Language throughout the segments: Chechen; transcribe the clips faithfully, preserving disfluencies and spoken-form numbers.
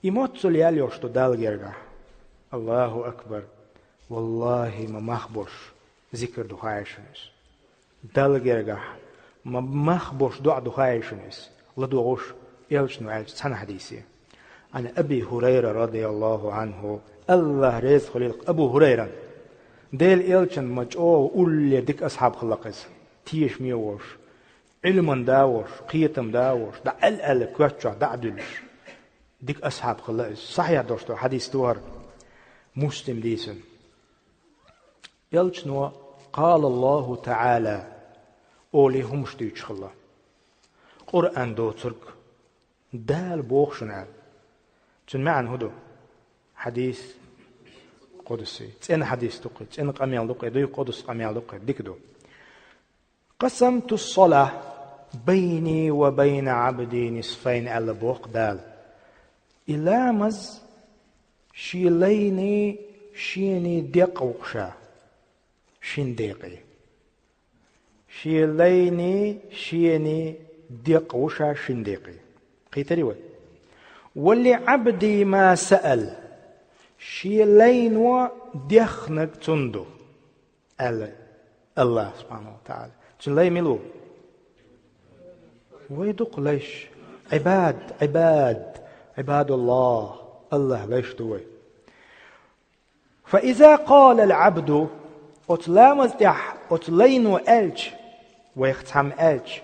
И моццул ял йолуш ду Далла гергахь. Аллаху акбар! Валлахи, ма мах бош зикр ду хаьий шуна иза. Далла гергахь ма мах бош доӀа ду хаьий шуна иза. ЛадугӀуш, элчано аьллачу цхьана хьадисе. Ан Аби Хурайра радияллаху Ӏанху, Аллах реза хуьлийла Абу Хурайран. Делан элчанан ма чӀогӀа уллера дика асхьаб хилла-кх иза. Тешаме а волуш, Ӏилман да а волуш, кхетам да а волуш, дӀа аьлла-аьлла коьрта чохь дӀа а дуьллуш, дика асхьаб хилла иза. Сахьихь долуш долу хьадис ду хӀара, Муслима дийцина. Элчано «Къала Аллаху ТаӀала» олий хӀумаш дуьйцуш хилла. Къуръан доцург, Дала боху шуна аьлла. Цуьнан маьӀна хӀун ду? Хьадис къудси. ЦӀена хьадис ду-кх и, цӀена къамел ду-кх и, дуй къудси къамел ду-кх и, дика ду. «Къасамту ссалата байни ва байна Ӏабди нисфайн», аьлла боху Дала. И ламаз шен лайний, шений декъ ву-кх ша, шина декъе. Шен лайний, шений декъ ву ша, шина декъе. Кхийтарий вай? «Ва ли Ӏабди ма саал». Шен лайно дехнарг цунна ду, аьлла Аллах субхьанаху ва таӀала. Цуьнан лай мила ву? Вай ду-кх лайш. Ӏибад, Ӏибад, Ӏибадуллах, Аллах лайш ду вай. «Фа иза къала ал-Ӏабду», оцу ламаз тӀехь оцу лайно аьлча, вайх цхьамма аьлча: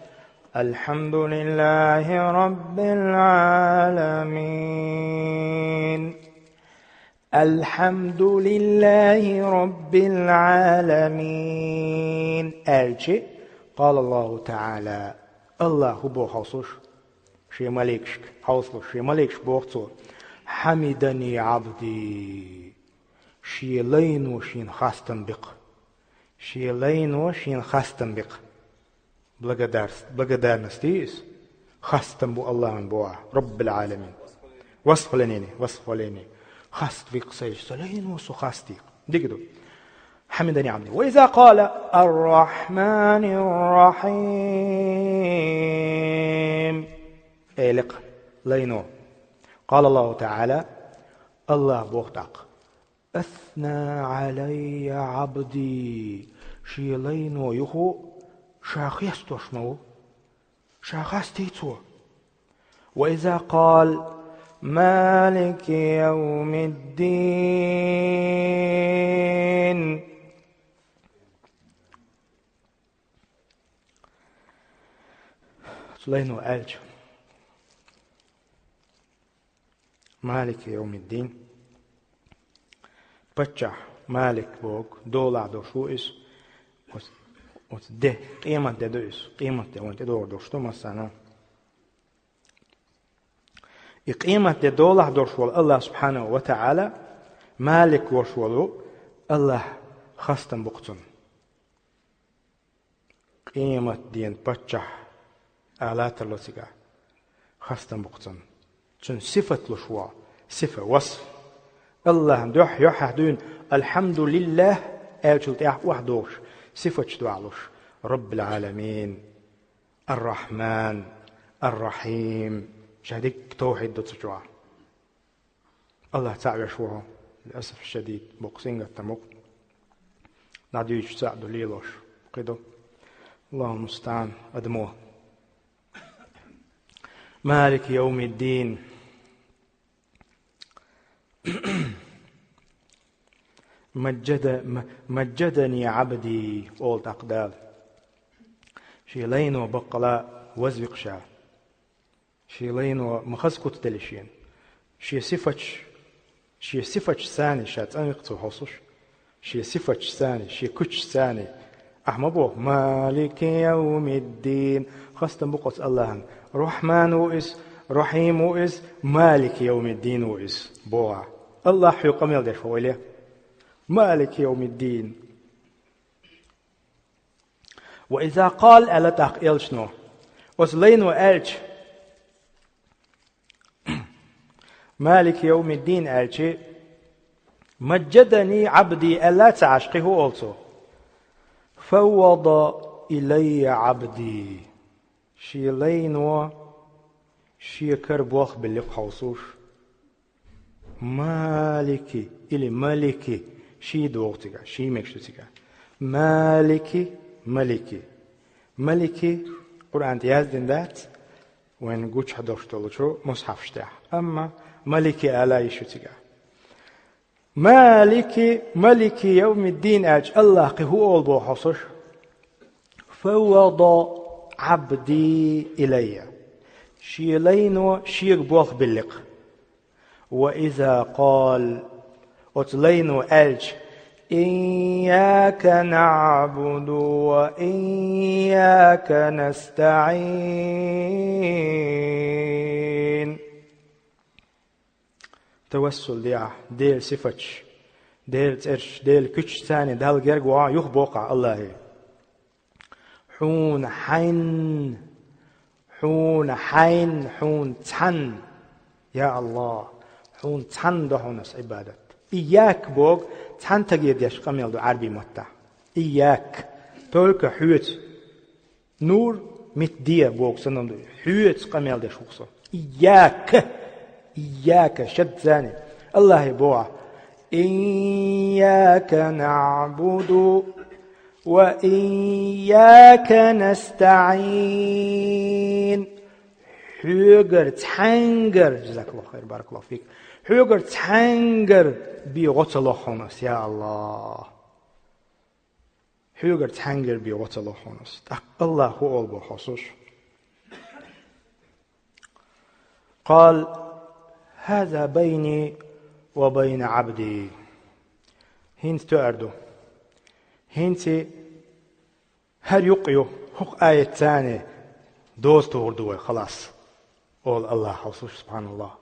«Алхьамдулиллахи Раббил Ӏаламин». «Алхьамдулиллахи Раббил Ӏаламин», аьлча, къала Аллаху ТаӀала, Аллах хӀун боху хьовсуш? Шен маликашка хьовсалуш, шен маликашка боху Цо: «Хьамидани Ӏабди». Шен лайно шена хастам бикх. Шен лайно шена хастам бикх. Благодарс-, благодарность дийс. Хастам бу Аллахьан боху, Раббил Ӏаламин. Васфаланини, васфаланини. Хаст викх сайш, сан лайно со хаст дийх. Дика ду. «Хьамидани Ӏабди». «Ва иза къала: Ар-Рахманир-Рахим», эликх лайно. Къала Аллаху ТаӀала, Аллах боху тӀаккха: «Асна Ӏалайя Ӏабди». Шен лайно юху ша хестош ма ву. Ша хастий цо. «Ва иза къала: Малики явмиддин». Цу лайно аьлча: «Малики явмиддин». Паччахь Малик боху, долахь долуш ву иза. Оцу, оцу де, къемат де ду иза. Къемат де вайна тӀедогӀур долуш ду массарна. И къемат де долахь долуш волу Аллах субхьанаху ва таӀала, Малик волуш волу Аллах хастам бу-кх цунна. Къемат ден паччахь ала тарло цигахь. Хастам бу-кх цунна. Цуьнан сифат луш ву, сифа, васф. Аллахьан дуьхьа юьххьехь дуьйна «Алхьамдулиллах» аьллачул тӀаьхьа охьадогӀуш, сифаташ дуьхьалуш: Раббил Ӏаламин, Ар-Рахман, Ар-Рахим. Ша дикка тавхьид ду цу чохь. Аллах цхьаъ веш ву хьо. Лиасаф шадид, боккха сингаттам бу-кх. ДӀадуьйцуш цхьаъ ду лелош. Кхин ду. Аллаху мустаӀан, адамо. Малики явмиддин. Маджада-, ма-, маджадани Ӏабди, олу тӀаккха Дала. Шен лайно баккъала вазвикх ша. Шен лайно ма хаза куц делла шена. Шен сифаташ, шен сифаташ санна ша цӀанвикх цо хьовсуш. Шен сифаташ санна, шен куьчаш санна. Ахьа ма боху: «Малики явмиддин». Хастам бу-кх оцу Аллахьан. Рахьман ву иза, Рахьим ву иза, Малики явмиддин ву иза, боху ахь. Аллах хьоьга къамел деш ву, вай ле? Малики явмиддин. «Ва иза къала», аьлла тӀаккха элчано, оцу лайно аьлча, «Малики явмиддин» аьлча, «Маджадани Ӏабди» аьлла ца Ӏаш, кхин хӀун олу цо? «Фаввада илайя Ӏабди». Шен лайно шен кара болх белли-кх хьовсуш. Малики или Малики, ши догӀу цигахь, ши мегаш ду цигахь. Малики, Малики. Малики Къуръан тӀе яздина дац, вайн гучахь долуш долчу мусхьафаш тӀехь. Амма Малики ала йиш ю цигахь. Малики, Малики явмиддин аьлча, Аллах кхин хӀу олу боху хьо сош? Фаввада Ӏабди илайя. Шен лайно шега болх билли-кх. Ва иза къала, оцу лайно аьлча: «Ийяка наъбуду ва ийяка настаӀин». Тавассул де ахь Делан сифаташ, Делан цӀераш, Делан куьчаш, царна Далла герга вахьа юха боху ахь Аллахе. Хьуна хьайн, хьуна хьайн, хьуна цхьанна, я Аллах, хьуна цхьанна до хьуна ас Ӏибадат. Ийяк боху цхьана стаге деш къамел ду Ӏарбийн маттахь. Ийяк, только хьоьца. Нур митде боху санна ду. Хьоьца къамел деш ву-кх со. Ийяка, ийяка, шадзани. Аллахе боху ахь: «Ийяка наъбуду ва ийяка настаӀин». Хьоьгара цхьаьнгара, жазакаллаху хайр, баракаллаху фик. Хьоьгара цхьаьнгара бен гӀо ца лоху хьуна ас, я Аллах. Хьоьгара цхьаьнгара бен гӀо ца лоху хьуна ас. ТӀаккха Аллах хӀу олу боху хьо сош? Къала: «Хаза байни ва байна Ӏабди». ХӀинца тоьар ду. ХӀинца хӀара юкъ ю, хӀокху аятца доза тухур ду вай, халас, олу Аллах хьо сош, субханаллах.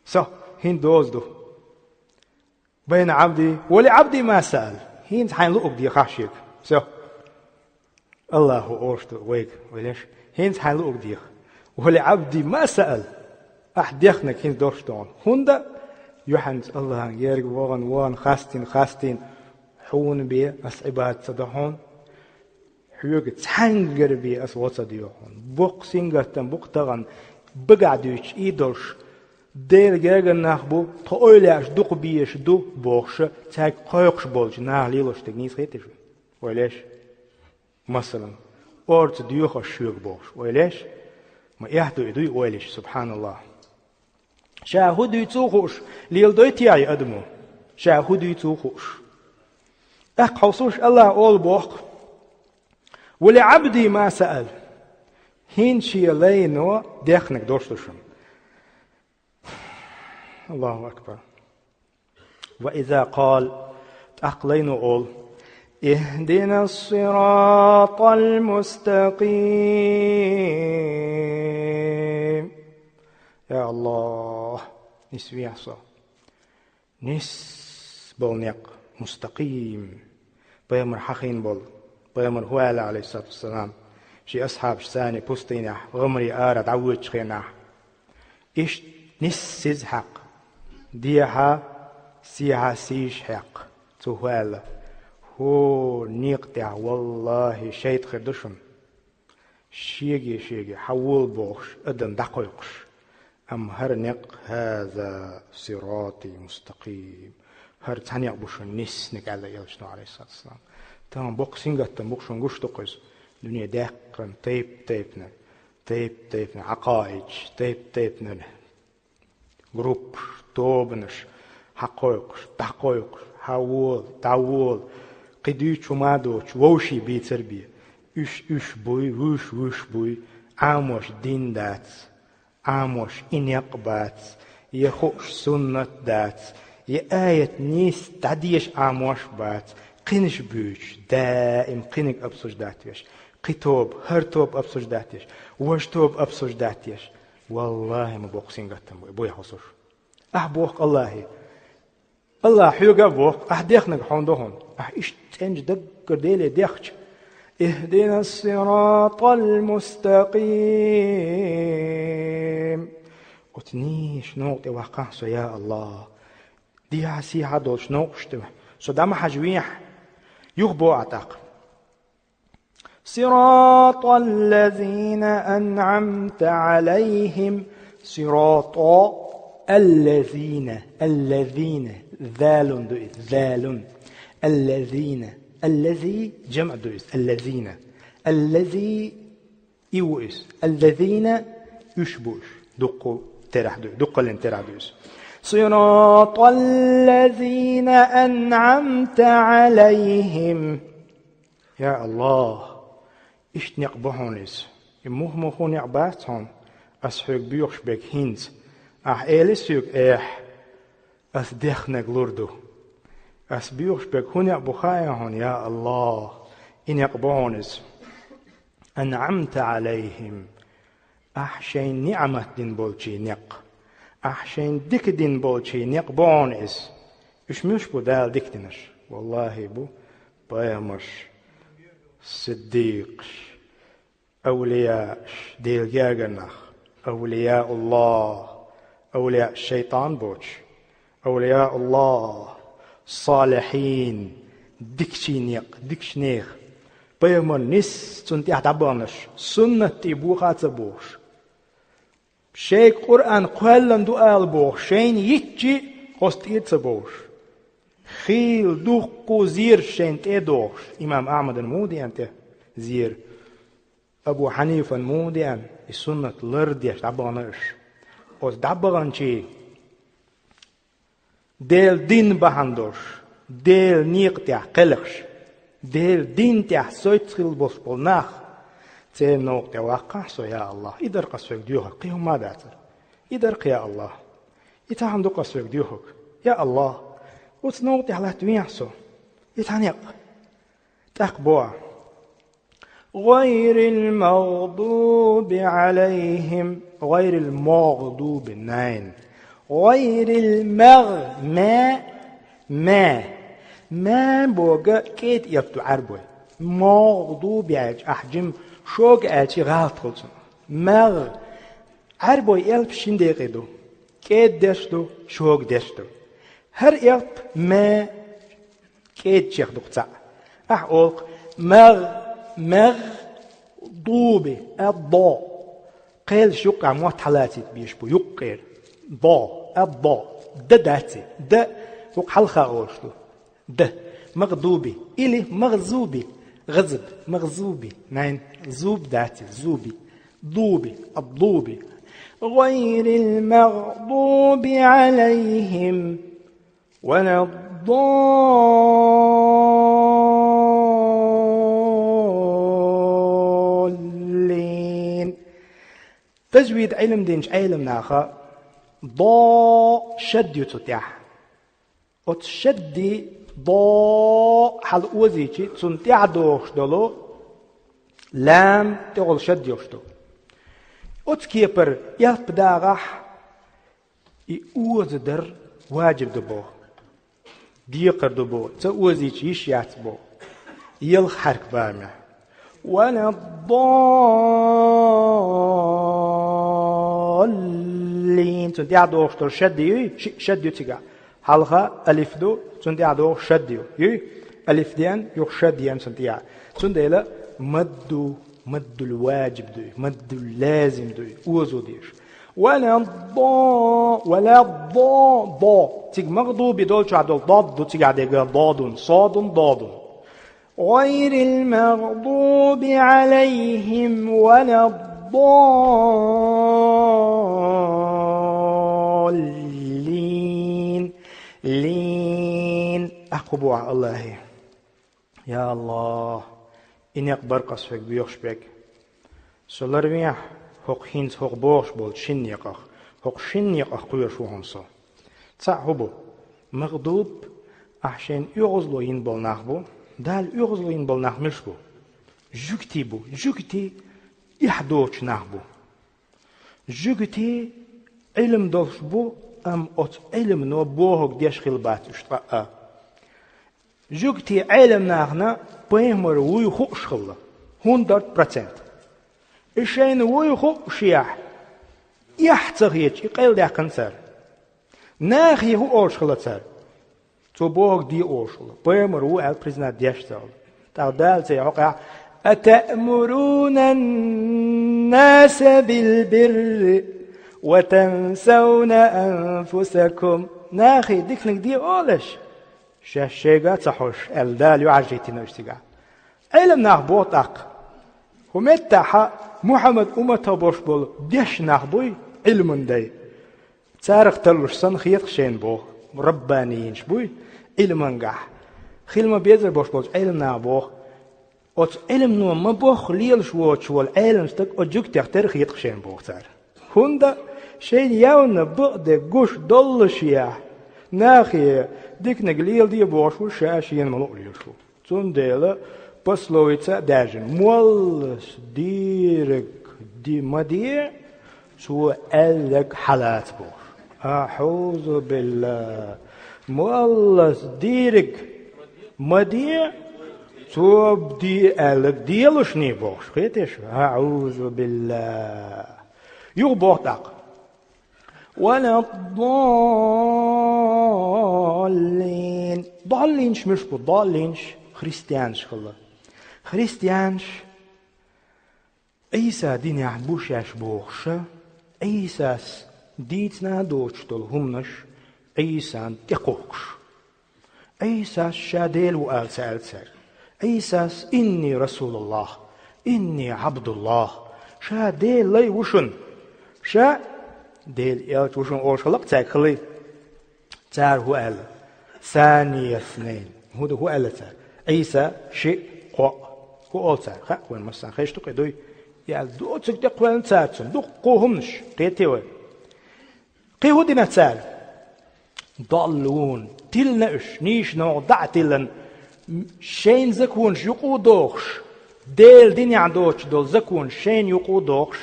Со, хӀинца доза ду. «Байна Ӏабди, ва ли Ӏабди ма саал». ХӀинца хьайн луург дехахь шега. Всё. Аллахо олуш ду вайга, вай леш. ХӀинца хьайн луург деха. «Ва ли Ӏабди ма саал». Ахь дехнарг хӀинца долуш ду хьуна. ХӀунда? Юьхьанца Аллахьан герга вахана, вахана, хастийна, хастийна, хьуна бен ас Ӏибадат ца до хьуна. Хьоьга цхьаьнгара бен ас гӀо ца доьху хьуна. Боккха сингаттам бу-кх тахана, багахь дуьйцуш, и долуш, Делан гергара нах бу, тхо ойла еш дукха безаш ду бохуша, цаьрга кхойкхуш болчу наха лелош дерг нийса хеташ ву? Вай леш? Масалан, орца доьху ас шуьга бохуш. Вай леш? Ма эхь ду и дуй ойлаш, субханаллах. Ша хӀу дуьйцу хууш, леладой техьа и адамо? Ша хӀу дуьйцу хууш. ТӀаккха хьовсуш Аллах олу боху: «Ва ли Ӏабди ма саал». ХӀинца шен лайно дехнарг долуш ду шуна. Аллаху акбар. «Ва иза къала», тӀаккха лайно олу: «Ихдина ссиратал мустакъим». Я Аллах, нисвехьа со. Нис болу некъ, мустакъим. Пайхамар хьахийна болу. Пайхамар хӀу аьлла, алейхиссалату вассалам, шен асхьабашца пустынехь, гӀамаре ара дӀавоьдучу хенахь. Иштта нисса иза хьакха. Дехьа, сехьа сийша хьекха. Цо хӀу аьлла: «ХӀора некъа тӀехь, валлахӀи, шайтӀа хир ду шуна. Шеге-шеге хьан волу бохуш, адам дӀакхойкхуш. Амма хӀара некъ, хаза сирати мустакъим. ХӀара цхьа некъ бу шуна нисса некъ», аьлла элчано, алейхиссалату вассалам. Тахана боккха сингаттам бу-кх шуна, гуш ду-кх иза. Дуьне даьккхина тайп-тайпана, тайп-тайпана Ӏакъаидаш, тайп-тайпана группаш, тобанаш, хьакхойкхуш, дӀакхойкхуш, хьан волу, дӀаволу, кхин дуьйцу хӀума а доцуш, вовшийн бийцар бен. Уьш уьш буй, вуьш вуьш буй, Ӏамош дин дац, Ӏамош и некъ бац, я хууш суннат дац, я аят нийса дӀадеша Ӏамош бац, кхинаш буьйцуш, даим кхиниг обсуждать веш, кхин тоба, хӀара тоба обсуждать еш, важа тоба обсуждать еш. ВаллахӀи, ма боккха сингаттам бу, буй хьо сош. Ахь боху Аллахе. Аллах хьоьга а боху, ахь дехнарг хьуна ду хьуна. Ахь иштта цӀенчу даггара Деле дехча: «Ихдина ссиратал мустакъим». Оцу нийса некъа тӀе ваккхахьа со, я Аллах. Дехьа-сехьа долчу некъаш тӀе со дӀа ма хьажа вехьа. Юха боху ахь тӀаккха: «Сиратал лазина анъамта Ӏалайхим». Сирата, Аллазина, аллазина, залун ду иза, залун. Аллазина, аллази, жамъ ду иза, аллазина. Аллази, и ву иза. Аллазина, уьш бу уьш. Дуккха терахь ду, дуккхаллин терахь ду иза. صراط الذين أنعمت عليهم. Я Аллах, иштта некъ бу хьуна иза. И муха-муха некъ бац хьуна, ас хьоьга боьхуш берг хӀинца. Ахь элий соьга: «Эхь, ас дехнарг лур ду». Ас боьхуш берг хӀун некъ бу хаьий хьуна, я Аллах? И некъ бу хьуна иза. أنعمت عليهم. Ахь шайна ниӀмат дина болчийн некъ. Ахь шайна дика дина болчийн некъ бу хьуна иза. Уьш муьш бу Дала дика динарш? Валлахи, бу пайхамарш, сиддикъаш, авлияаш, Делан гергара нах, авлияуллах, авлияъ шайтӀан боцуш, авлияуллах, салихьин, дикачийн некъ, дикачу нехан, пайхамар нийсса цунна тӀехь дӀабаханарш, суннат тӀе боха а ца бохуш, шайга Къуръан кхоьллина ду ала бохуш, шайна йитчи, оцу тӀера ца бовлуш. Хийла дуккха зераш шайна тӀе а дохуш, имам Ахьмадана муха деана тӀе зера, Абу Хьанифана муха деана, и суннат лардеш дӀабахана уьш. Оцу дӀабаханчийн Делан дин бахьана долуш, Делан некъа тӀехь кхелхаш, Делан дин тӀехь соьца хилла болуш болу нах, церан новкъа тӀе ваккхахьа со, я Аллах, и дара-кх ас соьга доьхург, кхин хӀумма а дацара. И дара-кх, я Аллах. И цхьа хӀума ду-кх ас соьга доьхург. Я Аллах, оцу новкъа тӀехь латта вехьа со. И цхьа некъ. ТӀаккха боху: غير المغضوب عليهم. غير المغضوب, найн. غير المغ-, ма, ма. Ма бохург кӀеда элп ду Ӏаьрбойн. МагӀдуби аьлча, ахь жима шога аьлча гӀалат хуьлу цунах. МагӀ. Ӏаьрбойн элпаш шина декъе ду. КӀеда дерш ду, шога дерш ду. ХӀара элп ма кӀедачех ду-кх цхьаъ. Ахь олу-кх: магӀ, магӀ, дуби, ад-до. Кхелаш юккъехь мотт хьалацийтар беш бу, юккъера. До, ад-до. Да дац и. Да, хӀокху хьалха олуш ду. Да. МагӀдуби. Или магӀзуби. ГӀазаб. МагӀзуби. Найн. Зуб дац и. Зуби. Дуби. Ад-дуби. غير المغضوب عليهم ولا الضالين. Тажвид Ӏилма динчу Ӏеламнаха до шад ю цу тӀехь. Оцу шадди до хьала озийчи, цунна тӀехь дохуш долу лам тӀехула шад йолуш ду. Оцу кепара элп дагӀахь, и оза дар ваджиб ду боху. Декхар ду боху. Ца озийча йиш яц боху. Елха хьаьрк бамехь. ولا الضالين. Цунна тӀехь дохуш долу шадди юй, ши шадди ю цигахь. Хьалха алиф ду, цунна тӀехь дохуш шадди ю. Юй? Алиф деана, юха шадди еана цунна тӀехь. Цундела мадду, маддул ваджиб дуй, маддул лазим дуй, озо дезаш. Вала до, вала до, до. Цига магӀдуби долчохь долу дод ду, цигахь дерг додун, содун, додун. غير المغضوب عليهم ولا الضالين. Лин. Ахьа кху бохьа Аллахье. Я Аллах, и некъ бара-кх ас хьоьга боьхуш берг. Со ларвехьа хӀокху хӀинца хӀокху бохуш болчу шина некъах, хӀокху шина некъах кхоьруш ву хьуна со. Цхьаъ хӀун бу? МагӀдуб, ахь шайна оьгӀазло йина болу нах бу. Дала оьгӀазло йина болу нах милаш бу? Жуьгтий бу, жуьгтий эхь доцучу нах бу. Жуьгтий Ӏилма долуш бу, амма оцу Ӏилмано бохург деш хила бац уьш ткъа а. Жуьгтий Ӏеламнахана пайхамар вуй хууш хилла, хӀунда процент. И шайна вуй хуушехь, эхь ца хеташ, и къайладаьккхина цара. Нахе хӀун олуш хилла цара? Цо бохург де олуш хилла. Пайхамар ву аьлла признать деш ца хилла. ТӀаккха Дала церан хьокъехь: أتأمرون الناس بالبر وتنسون أنفسكم. Нахе диканиг де олуш, шаьш шайга а ца хьожуш, аьлла, Дала юьхьӀаьржийтина уьш цигахь. Ӏилманах боху тӀаккха. ХӀу меттахьа Мухьаммад умматах болуш болу дешна нах буй, Ӏилман дай. Царах тарлуш санна хета-кх шайна боху, раббанийинаш буй, Ӏилмангахь хила ма-беззара болуш болчу Ӏилманах боху. Оцу Ӏилмано ма-бохху лелаш воцуш волу Ӏелам стаг оцу жуьгтех тера хета-кх шайна боху цара. ХӀунда шайна явна бакъдерг гуш доллушехь, нахе диканиг леладе бохуш ву, ша шена ма-луъу лелаш ву. Цундела пословица а даьржина: «Моллас дийриг ди ма де, цо аьлларг хьалаца», бохуш. АӀузу биллахӀ! Моллас дийриг ма де, цо де аьлларг делушний бохуш. Кхетий шу? АӀузу биллахӀ! Юха боху тӀаккха: «ولا الضالين». Даллинаш муьш бу? Даллинаш христианаш хилла. Христианаш Ӏийса динехь бу шаьш бохуша, Ӏийсас дийцина а доцуш долу хӀуманаш Ӏийсан тӀекхухкуш. Ӏийсас ша Дела ву ала ца аьлла цаьрга. Ӏийсас: «Инни расулуллахӀ, инни ӀабдуллахӀ», ша Делан лай ву шуна, ша Делан элча ву шуна олуш хилла-кх цаьрга хилий. Цара хӀун аьлла? «Санияснайн». ХӀун ду, хӀун аьлла цара? Ӏийса шиъ, кхоъ. ХӀун олу цара? Хаьа вайн массарна, хезаш ду-кх и дуй? И аьлла, доцург тӀекхоьллина цара цунна. Дуккха хӀуманаш, кхетий вай. Кхин хӀун дина цара? Даллун, тилина уьш, нийсачу новкъа дӀа а тиллина, шайна законаш юкъа а дохуш, Делан динехь доцуш долу законаш шайна юкъа а дохуш,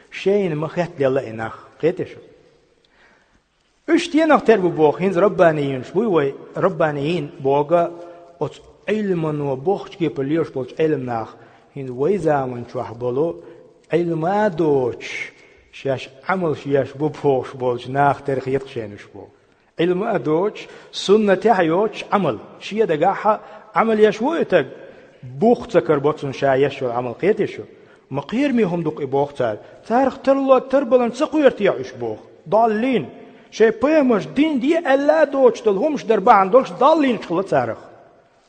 шайна ма-хетталелла и нах. Кхетий шу? Уьш стенах тера бу боху, хӀинца раббанийинаш буй вай, раббанийин боху оцу Ӏилмано бохучу кепара лелаш болчу Ӏилманах, хӀинца вай заманчохь болу, Ӏилма а доцуш, шаьш Ӏамалш еш бу бохуш болчу наха тера хета-кх шайна уьш боху. Ӏилма а доцуш, суннатехь а йоцуш Ӏамал. Шен дагахь а Ӏамал еш ву и стаг, бух ца карабо цунна ша еш йолу Ӏамал, кхетий шу? Ма кхераме хӀума ду-кх и боху цара. Царах тарло тарбалан ца кхоьру техьа уьш боху? Даллин! Шайн пайхамарша дин де аьлла а доцуш долу хӀуманаш дар бахьана долуш даллинаш хилла царах.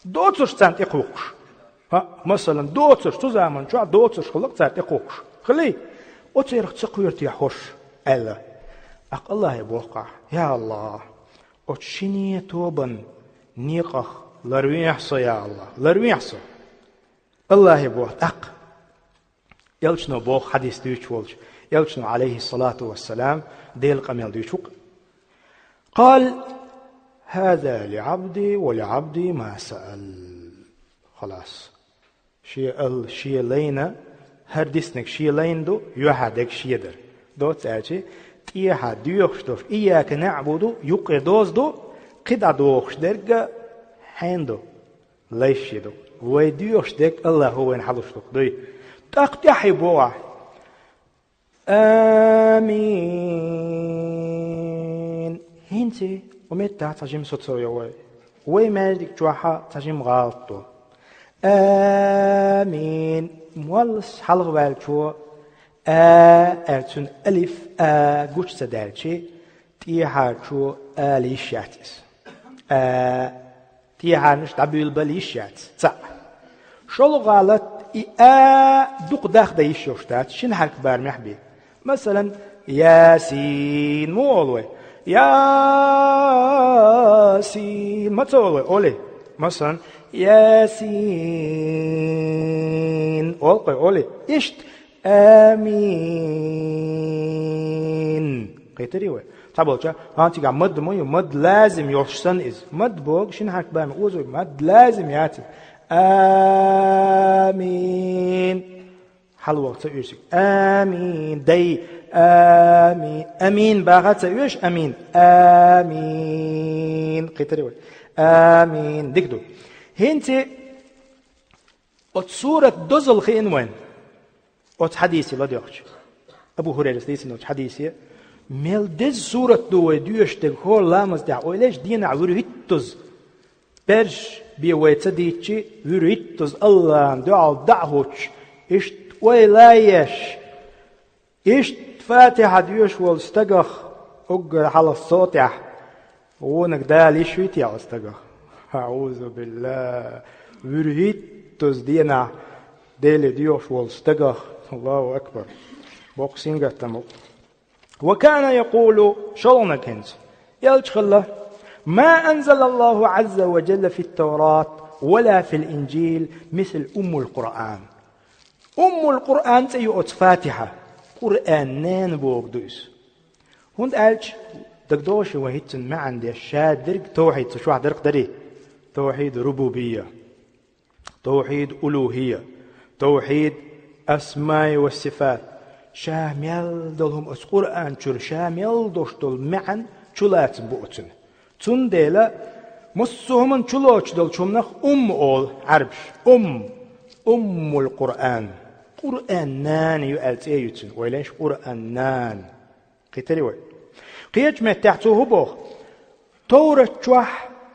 Доцурш царна тӀекхухкуш. ХӀаъ, масалан, доцурш, цу заманчохь доцурш хилла-кх царна тӀекхухкуш. Хилий? Оцарах ца кхоьру техьа хӀорш, аьлла. ТӀаккха АллахӀе боху-кх: «Я АллахӀ, оцу шине а тобанна некъах ларвехьа со, я АллахӀ, ларвехьа со». АллахӀе боху тӀаккха. Элчано боху хьадис дуьйцуш волчу, Элчано, Ӏалайхиссалату вассалам, Делан къамел дуьйцуш ву-кх. «قال: هذا لعبدي ولعبدي ما سأل». Халас. Шен ал-, шен лайна, хӀара диснарг шен лайна ду, юьхьа дерг шен дара. Доцца аьлча, тӀехьа доьхуш долуш «Ийяка наӀбуду» юккъе доза ду, кхидӀа дохуш дерг а хьенан ду? Лайш шен ду. Вай доьхуш дерг АллахӀа вайна хьалуш ду-кх, дуй. ТӀаккха тӀаьхье боху ахь: «Амин». ХӀинца кху меттахь цхьа жима соцур ю вай. Вай маьждиг чохь а цхьа жима гӀалат ду. «Амин». Моллас хьалхаваьллачо «а» аьлла, цуьнан алиф «а» гучу ца даьлча, тӀехьарчо ала йиш яц иза. «А». ТӀехьарнаш дӀабуьйлабала йиш яц. Цхьаъ. ШолгӀа гӀалат, и «а» дукха дахдан йиш йолуш дац, шина хьаьрк барамехь бен. Масалан, «Ясин» ма олу вай. «Ясин» ма ца олу вай, олий? Масалан, «Ясин» олу-кх вай, олий? Иштта «Амин». Кхетарий вай? Цхьаболча, хӀан цигахь мад ма ю, мад лазим йолуш санна иза. Мад боху, шина хьаьрк барамехь озо, мад лазим яц иза. «Амин». Хьалаваха ца оьшург. «Амин». Дай. «Амин». «Амин» баха ца оьшу, «амин». «Амин». Кхетарий вай? «Амин». Дика ду. ХӀинца оцу сурат дозалла хиъна вайн. Оцу хьадисе ладоьгӀча, Абу ХӀурайрас дийцина оцу хьадисе, мел деза сурат ду вай доьшуш дерг хӀора ламаз тӀехь, ойла еш, дийнахь вуьрхӀиттаза баьржа бен вай ца дийцча, вуьрхӀиттаза АллахӀна дуьхьал дӀа а хӀуттуш, иштта ойла еш, иштта Фатихьа доьшуш волчу стагах уггар хьалха со тӀехь вониг Дала йиш вуй те оцу стагах? АӀузу билла! ВуьрхӀитта дозу денахь Деле доьхуш волчу стагах. Аллаху акбар! Боккха сингаттам бу. Ва кана якъулу, шолгӀаниг хӀинца. Элча хилла: «Ма анзалаллаху Ӏазза ва жалла фит-Таврат ва ла фил-Инжил мисл Уммул-Къуръан». Уммул-Къуръан цӀе ю оцу Фатихьа. Къуръан нана бохург ду иза. ХӀунда аьлча, дагадогӀу шуна, вай хӀинца цуьнан маьӀна деш, ша дерг тавхьид, цу чохь дерг дарий? Тавхьид рубубийя, тавхьид улухӀийя, тавхьид асмаи ва сифат. Ша мел долу хӀума оцу Къуръан чуьра, ша мел долуш долу маьӀна чулацам бу оцуьнан. Цундела массо а хӀуманна чулоцуш долчу хӀуманах умма олу Ӏарбаша. Умма, Уммул-Къуръан. Къуръан нана ю аьлла цӀе ю цуьнан, вай леш Къуръан нана. Кхийтирий вай? Кхечу меттехь цо хӀун боху? Товрат чохь,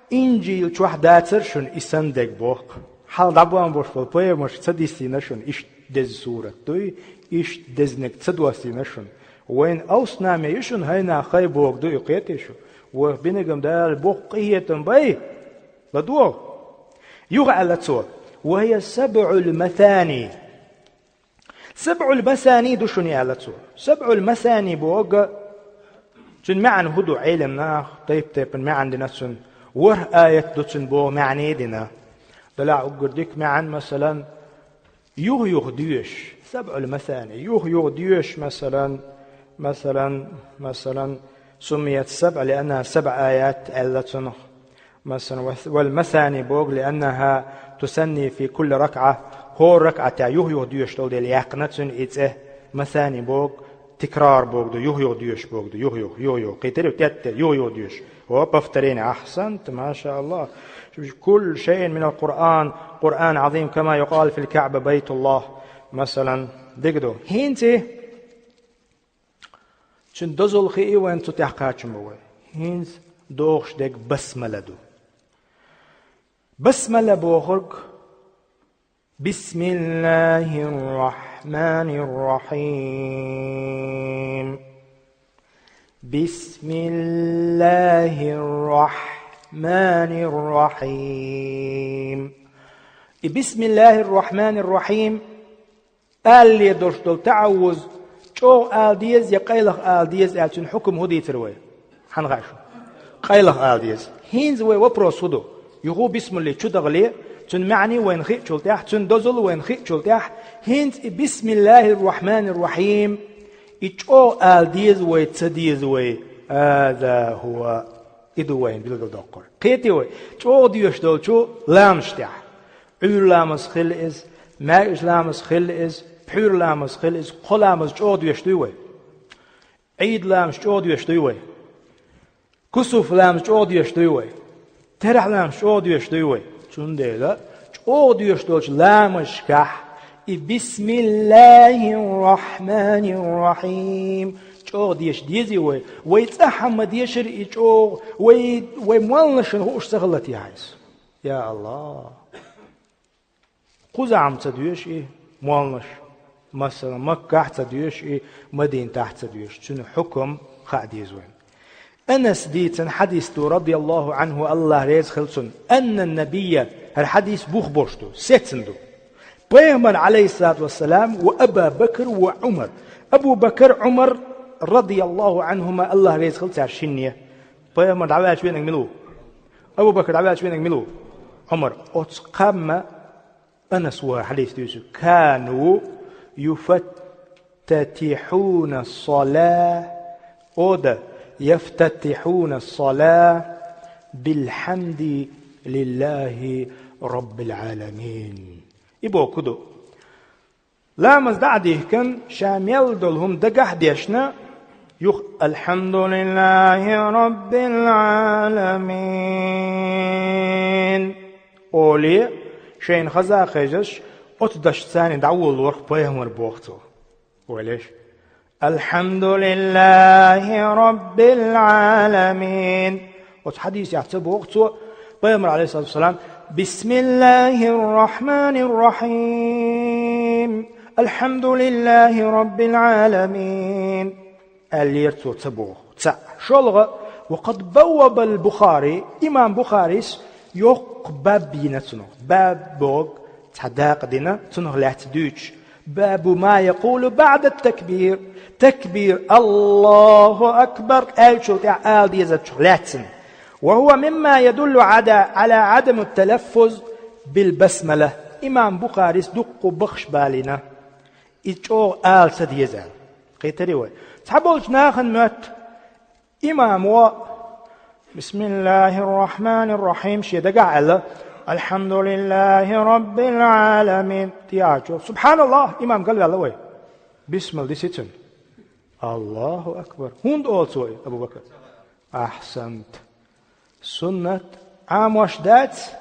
Инжил чохь дацара шуна и санна дерг боху. Хьалха дӀабоьлхуш болуш болу пайхамаршка ца диссийна шуна иштта деза сурат дуй, иштта дезаниг ца доссийна шуна. Вайна алснаме ю шуна хӀайнах хай бохург ду и, кхетий шу? Вайх бинарг-м Дала боккха къинхетам бай. ЛадогӀа. Юха аьлла цо: «Ва хия сабъул масани». «Сабъул масани» ду шуна, аьлла цо. «Сабъул масани» бохург, цуьнан маьӀна хӀун ду, Ӏеламнаха тайп-тайпана маьӀна дина цуьнан, ворхӀ аят ду цуьнан боху маьӀна а дина. Делахь уггар дика маьӀна, масалан, юха-юха доьшуш, «сабъул масани», юха-юха доьшуш, масалан, масалан, масалан, «суммият сабъ лианнаха сабъ аят» аьлла цунах. Масалан, вал-, «вал масани» боху, «лианнаха тусанни фи кулли ракъа», хӀора ракъатехь юха-юха доьшуш долу дела яьккхина цуьнан и цӀе. «Масани» боху, тикрар бохург ду, юха-юха доьшуш бохург ду, юха-юха, юха-юха. Кхийтирий, теттера, юха-юха доьшуш. О, повторение, ахсант, машааллахӀ. «Куллу шайин минал Къуръан, Къуръан Ӏазим, кама юкъалу фил Каъба байтуллахӀ». Масалан, дика ду. ХӀинца цуьнан дозалла хии вайн, цу тӀехь кхачам бу вай. ХӀинца дохуш дерг басмала ду. Басмала бохург: «Бисмиллахир-рахманир-рахим. Бисмиллахир-рахманир-рахим». И «Бисмиллахир-рахманир-рахим» алале долуш долу таӀаввуз чӀогӀа ала деза я къайлаха ала деза аьлла, цуьнан хьукам хӀун дийцира вай? Хьанна хаьа шуна? Къайлаха ала деза. ХӀинца вай вопрос хӀун ду? Юха бисмилла чу дахале, цуьнан маьӀна вайна хиъчул тӀаьхьа, цуьнан дозалла вайна хиъчул тӀаьхьа, хӀинца и «Бисмиллахир-рахманир-рахим», и чӀогӀа ала деза вай, ца деза вай? Хаза хӀува. И ду вайна билгалдоккхур. Кхетий вай, чӀогӀа доьшуш долчу ламазаш тӀехь. Ӏуьйра ламаз хилла иза, маьркӀажа ламаз хилла иза, пхьуьйра ламаз хилла иза, кхо ламаз чӀогӀа доьшуш дуй вай? Ӏийд ламаз чӀогӀа доьшуш дуй вай? Кусуф ламаз чӀогӀа доьшуш дуй вай? Терахь ламаз чӀогӀа доьшуш дуй вай? Цундела чӀогӀа доьшуш долчу ламазашкахь и «Бисмиллахир-рахманир-рахим» чӀогӀа деша дезий вай? Вай цӀахь а ма дешара и чӀогӀа, вай, вай молланашна хууш ца хилла те хьайса? Я АллахӀ! Кхузахь-м ца доьшу и молланаш, масала, Маккахь а ца доьшу и, Мадинатахь а ца доьшу, цуьнан хьукам хаа деза вайна. Анас дийцина хьадис ду, радияллаху Ӏанху, АллахӀ реза хила цунна, анна набийя, хӀара хьадис бух болуш ду, сецна ду. Пайхамар, Ӏалайхиссалату вассалам, ва Аба Бакр ва Ӏумар. Абу Бакр, Ӏумар, радияллаху Ӏанхума, АллахӀ реза хила цаьршинне. Пайхамар дӀаваьлча венаг мила ву? Абу Бакр дӀаваьлча венаг мила ву? Ӏумар. Оцу кхамма Анас ваха хьадис дуьйцу: «Кану юфаттатихьуна ас-салаа», ода, «яфтатихьуна ас-салаа билхьамди лиллахи раббил Ӏаламин». И бохург ду. Ламаз дӀа а дихкина, ша мел долу хӀума дагахь а дешна, юха «Алхьамдулиллахи раббил Ӏаламин» олий, шайна хаза а хезаш, оцу дашца царна дӀаволалора пайхамар, боху цо. Валеш: «Алхьамдулиллахи раббил Ӏаламин». Оцу хьадисехь ца боху цо, пайхамар, Ӏалайхиссалату вассалам: «Бисмиллахир-рахманир-рахим. «Алхьамдулиллахи Раббил Ӏаламин», аьллера цо ца боху. Цхьаъ. ШолгӀа, «Ва къад баввабал Бухари», имам Бухарис йоккха баб йина цунах. Баб боху цхьа дакъа дина, цунах лаьцна дуьйцуш. «Бабу ма якъулу баъда такбир». Такбир, «Аллаху акбар» аьллачул тӀаьхьа ала дезачух лаьцна. «Ва хӀува мимма ядуллу Ӏада, Ӏала Ӏадаму талаффуз бил басмала». Имам Бухарис дуккха бахаш балийна. И чӀогӀа ала ца деза аьлла. Кхетарий вай? Цхьаболчу нахана моьтту имамо: «Бисмиллахир-рахманир-рахим», шен дагахь аьлла: «Алхьамдулиллахи Раббил Ӏаламин». ТӀехьа чу: «Субханаллах», имам галваьлла вай. Бисмал диси цуьнан. «Аллаху акбар». ХӀунда олу цо и, Абу Бакр? Ахьсант. Суннат Ӏамош дац,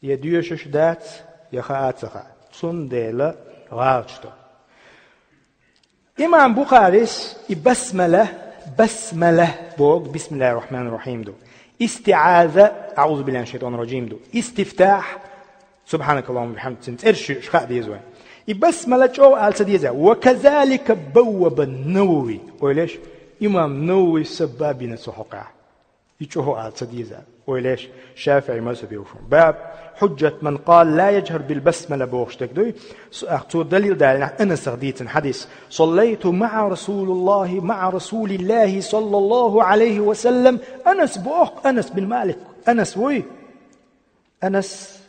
я доьшуш дац, я хаа а ца хаьа. Цундела гӀалаташ до. Имам Бухарис и басмала, басмала боху, бисмиллахир-рахманир-рахим ду. ИстиӀаза, аӀузу биллахи минаш-шайтанир-ражим ду. Истифтахь, субханакаллахумма ва бихьамдик, цуьнан цӀераш шиъ хаа деза вайн. И басмала чӀогӀа ала ца деза. «Ва казалика бавваба Навави». Ойла еш, имам Нававис а баб йина цу хьокъехь. И чӀогӀа ала ца деза. Ойла еш, ШафиӀи мазхӀаб йолуш. Баб хьуджат ман къала ла яджхар бил басмала бохуш дерг дуй. С-, ах, цо далил далинехь Анасах дийцина хьадис: «Саллайту маӀа Расулуллахи, маӀа Расулиллахи саллаллаху Ӏалайхи ва саллам». Анас боху, Анас бин Малик. Анас вуй? Анас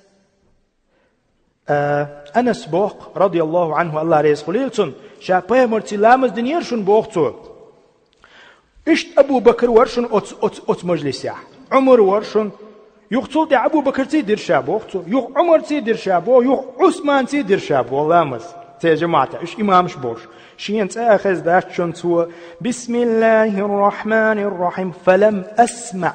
А, Анас боху, радияллаху Ӏанху, Аллах реза хуьлийла цунна, ша пайхамарций ламаз динера шуна боху цо. Иштта Абу Бакр вара шуна оцу, оцу, оцу мажлисехь. Ӏумар вара шуна. Юха цул тӀаьхьа Абу Бакрций дира ша боху цо. Юха Ӏумарций дира ша боху. Юха Ӏусманций дира ша боху ламаз. Церан жамаӀатехь. Уьш имамаш болуш. Шена цӀе а хезна дац шуна цо: «Бисмиллахир-рахманир-рахим. Фалам асмаӀ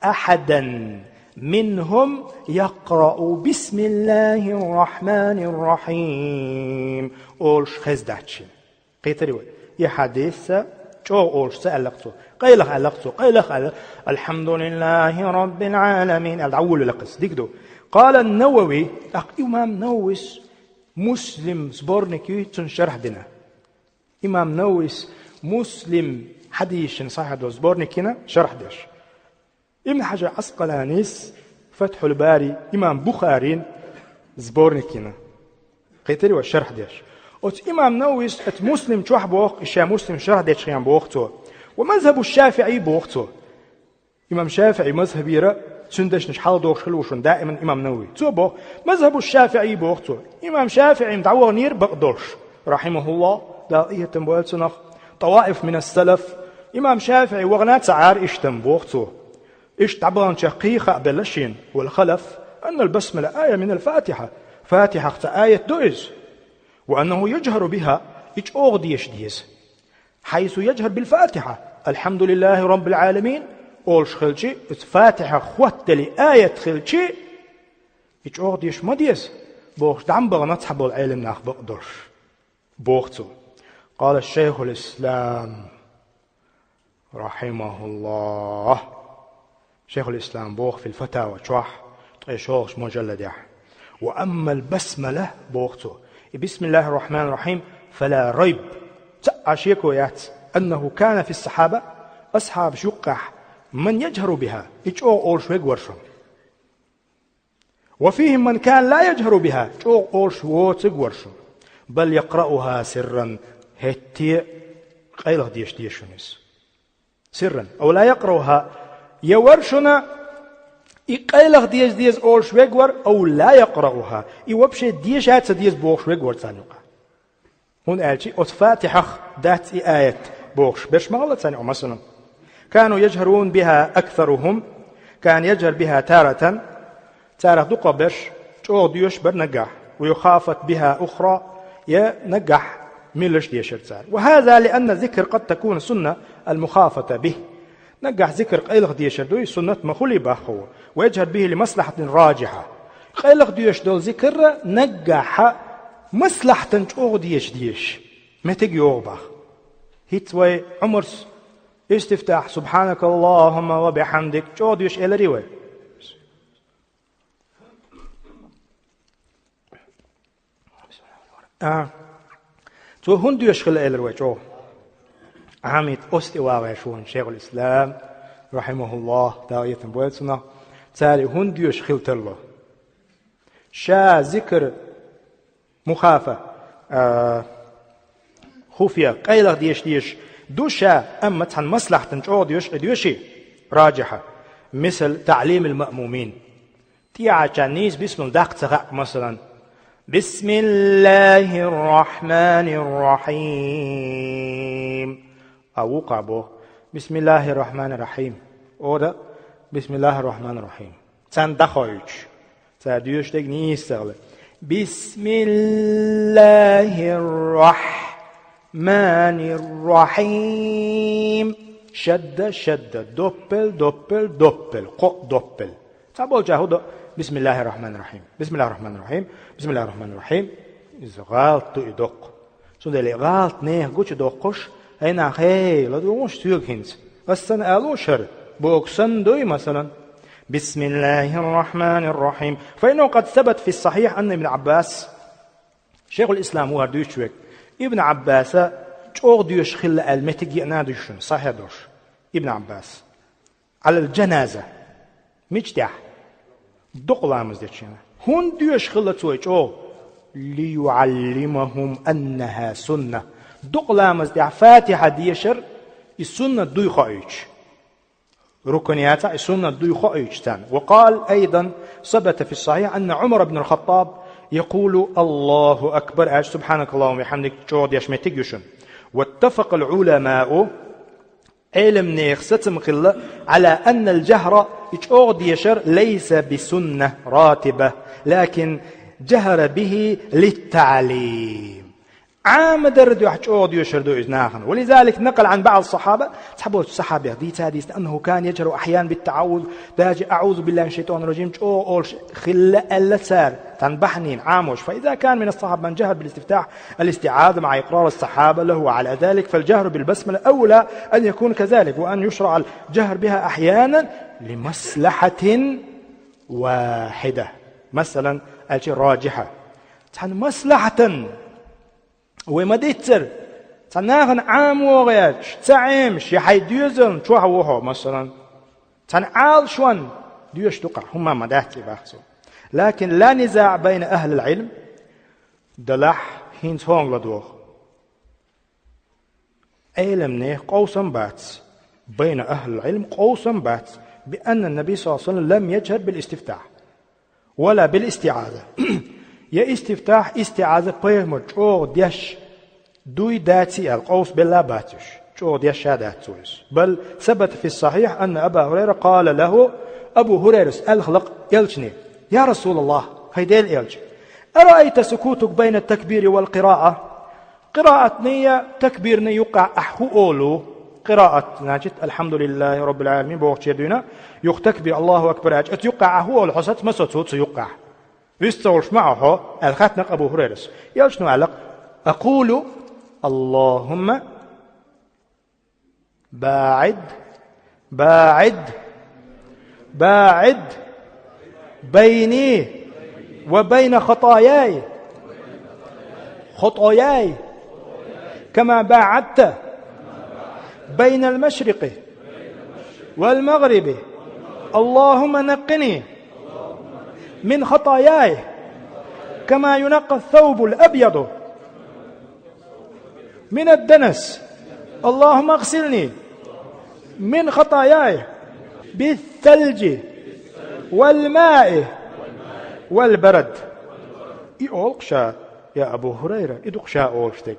ахьадан минхум якърау бисмиллахир-рахманир-рахим», олуш хезна дац шена. Кхетарий вай? И хьадис а чӀогӀа олуш ца аьлла-кх цо. Къайлаха аьлла-кх цо, къайлаха аьлла: «Алхьамдулиллахи Раббил Ӏаламин», аьлла, дӀаволавелла-кх иза. Дика ду. Къала Навави, тӀаккха имам Нававис Муслим сборник юй, цунна шархь дина. Имам Нававис Муслим хьадисашна сахьихь долу сборник йина шархь деш. Ибн Хьажар Ӏаскъаланис Фатхьул Бари, имам Бухарин сборник йина. Кхетарий вай, шархь деш. Оцу имам Нававис оцу Муслим чохь боху, и ша Муслим шархь дечхьана боху цо. «Ва мазхабу ШафиӀи», боху цо. Имам ШафиӀи мазхабера цуьнан дешнаш хьаладохуш хилла ву шуна даиман имам Навави. Цо боху, «Мазхабу ШафиӀи», боху цо. Имам ШафиӀи дӀаваханера бакъдолуш, рахьимахуллах, Дала къинхетам бойла цунах, тӀаваиф минас салаф. Имам ШафиӀи вахана ца Ӏара иштта-м, боху цо. Иштта дӀабаханчех кхин а хаабелла шена, вал халаф, аннал басмала ая минал Фатихьа. Фатихьах цхьа аят ду иза. Ва аннаху яджхару биха, и чӀогӀа деша деза. Хьайсу яджхар бил Фатихьа, «Алхьамдулиллахи Раббил Ӏаламин», олуш хилчи, иза Фатихьах хоттаделла аят хилчи, и чӀогӀа деша ма деза, бохуш, дӀа ма бахана цхьаболу Ӏелам нах бакъдолуш. Боху цо. Къала Шайхул Ислам, рахьимахуллах. Шайхул Ислам боху Фил Фатава чохь, ткъе шолгӀачу мажалладехь. «Ва аммал басмала», боху цо, и «Бисмиллахир-рахманир-рахим», «фала райб», цхьа а шеко яц, «аннаху кана фис сахьаба», асхьабаш юккъехь, «ман яджхару биха», и чӀогӀа олуш верг вара шуна. «Ва фихим ман кана ла яджхару биха», чӀогӀа олуш воцург вара шуна. «Бал якърауха сирран», хӀетте а къайлаха деша деза шуна иза. Сирран. «Ав ла якърауха», я вара шуна, и къайлаха деза деза олуш верг вара, «ав ла якърауха», и вообще деша а ца деза бохуш верг вара царна юкъахь. ХӀунда аьлча оцу Фатихьах дац и аят бохуш берш ма хилла царна юкъахь, масалан. «Кану яджхарун биха аксарухум, кана яджхар биха таратан». Царах дукхахберш чӀогӀа доьшуш бара наггахь. «Ва юхафат биха ухра», я наггахь меллаш дешара цара. «Ва хаза лианна зикр къад такуну сунна ал-мухафата бих». Наггахь зикр къайлаха дешар дуй, суннат ма хуьлий боху. «Ва яджхар бихи ли маслахьатин раджиха». Къайлаха доьшуш долу зикр наггахь маслахьатан чӀогӀа деша деза. Меттиг йогӀу боху. ХӀинца вай Ӏумарс истифтахь «Субханакаллахумма ва бихьамдик» чӀогӀа деша эларий вай? А, цо хӀунда доьшуш хилла элира вай чӀогӀа? Ӏамийта оцу тӀе вагӀаш ву хӀинца Шайхул-Ислам, рахьимахуллахӀ, Дала къинхетам бойла цунах, цара хӀунда доьшуш хилла тарло. Ша зикр мухафа, а, хуфия, къайлаха дешаш дезаш ду ша, амма цхьана маслахьатана чӀогӀа доьшуш, и доьший, раджихьа, мисал, таӀлимил маъмумин. ТӀехьачарна нийса бисмилла даккха ца хаьа, масалан, «Бисмиллахир-рахманир-рахим». А вукхо боху: «Бисмиллахир-рахманир-рахим». Ора: «Бисмиллахир-рахманир-рахим». Царна дӀахоуьйтуш, цара доьшуш дерг нийса ца хилар. «Бисмиллахир-рахманир-рахим». Шадда, шадда, доппел, доппел, доппел, кхоъ доппел. Цхьаболчара хӀун до: «Бисмиллахир-рахманир-рахим, бисмиллахир-рахманир-рахим, бисмиллахир-рахманир-рахим». Иза гӀалат ду и доккха. Цундела и гӀалат нехан гучудоккхуш, хӀай нах, хӀей, ладугӀуш соьга хӀинца. Ас санна алуш хӀара, бохург санна дуй, масалан: «Бисмиллахир-рахманир-рахим». فإنه قد ثبت في الصحيح أن ابن عباس. Шайхул-Ислам ву хӀара дуьйцуш верг. Ибн Ӏаббаса чӀогӀа доьшуш хилла аьлла меттиг еана а ду шуна, сахьихь долуш. Ибн Ӏаббас. Ӏалал-джаназа. Мича тӀехь? Дукха ламаз дечу хенахь. ХӀунда доьшуш хилла цо и чӀогӀа? «ЛиюӀаллимахум аннаха сунна». Дукха ламаз тӀехь Фатихьа дешар и суннат дуй хоуьйтуш. Рукун яцахь, и суннат дуй хоуьйтуш царна. وقال أيضا ثبت في الصحيح أن عمر بن الخطاب يقول «الله أكبر» аьлча, «سبحانك اللهم وبحمدك» чӀогӀа деш меттиг ю шуна. واتفق العلماء Ӏеламнех сацам хилла, على أن الجهر, и чӀогӀа дешар, ليس بسنة راتبة، لكن جهر به للتعليم. Ӏамадарра дуьхьа чӀогӀа доьшур ду иза нахана. ولذلك نقل عن بعض الصحابة, цхьаболчу сахьабех дийца а дийцина, أنه كان يجهر أحيانا بالتعوذ, даже أعوذ بالله من الشيطان الرجيم чӀогӀа олуш хилла аьлла цара, царна бахьанийн Ӏамош. فإذا كان من الصحابة من جهر بالاستفتاح الاستعاذة مع إقرار الصحابة له على ذلك، فالجهر بالبسملة أولى أن يكون كذلك، وأن يشرع الجهر بها أحيانا لمصلحة واحدة. Масалан, аьлча, раджихьа. Цхьана маслахьатан вай ма-диццара, цхьана нахана ӀамавогӀу аьлча, ца Ӏемаш, я хьайн доьзална чохь ву хьо, масалан. Цхьана Ӏалашонна доьшуш ду-кх, хӀумма ма дац и боху цо. لكن لا نزاع بين أهل العلم, делахь хӀинца хӀокхунга ладогӀа. Ӏеламнех къовсам бац, بين أهل العلم къовсам бац, بأن النبي صلى الله عليه وسلم لم يجهر بالاستفتاح ولا بالاستعاذة. Я истифтахь, истиӀаза пайхамар чӀогӀа деш дуй, даций аьлла, къовсам белла а бац уьш. ЧӀогӀа деш а дац цо иза. بل ثبت في الصحيح أن أبا هريرة قال له, Абу ХӀурайрас аьлла хилла-кх элчане: «يا رسول الله, хӀай Делан элча, أرأيت سكوتك بين التكبير والقراءة؟ Къираатний, такбирний юккъехь ахь хӀун олу?» Къираат, значит, «Алхьамдулиллахи Роббил Ӏаламин» бохучеран дуьйна, юха такбир, «Аллаху акбар» аьлча, оцу юккъехь ахь хӀун олу, хьо саца ма саца, оцу юккъехь? Вист ца волуш ма Ӏа хьо, аьлла хаьттина-кх Абу ХӀурайрас. Элчано аьлла-кх: «أقول: اللهم باعد، باعد، باعد بيني وبين خطاياي، خطاياي، كما باعدت بين المشرق والمغرب. اللهم نقني من خطاياي كما ينقى الثوب الأبيض من الدنس. اللهم اغسلني من خطاياي بالثلج والماء والبرد». И олу-кх ша, я Абу ХӀурайра, и ду-кх ша олуш дерг.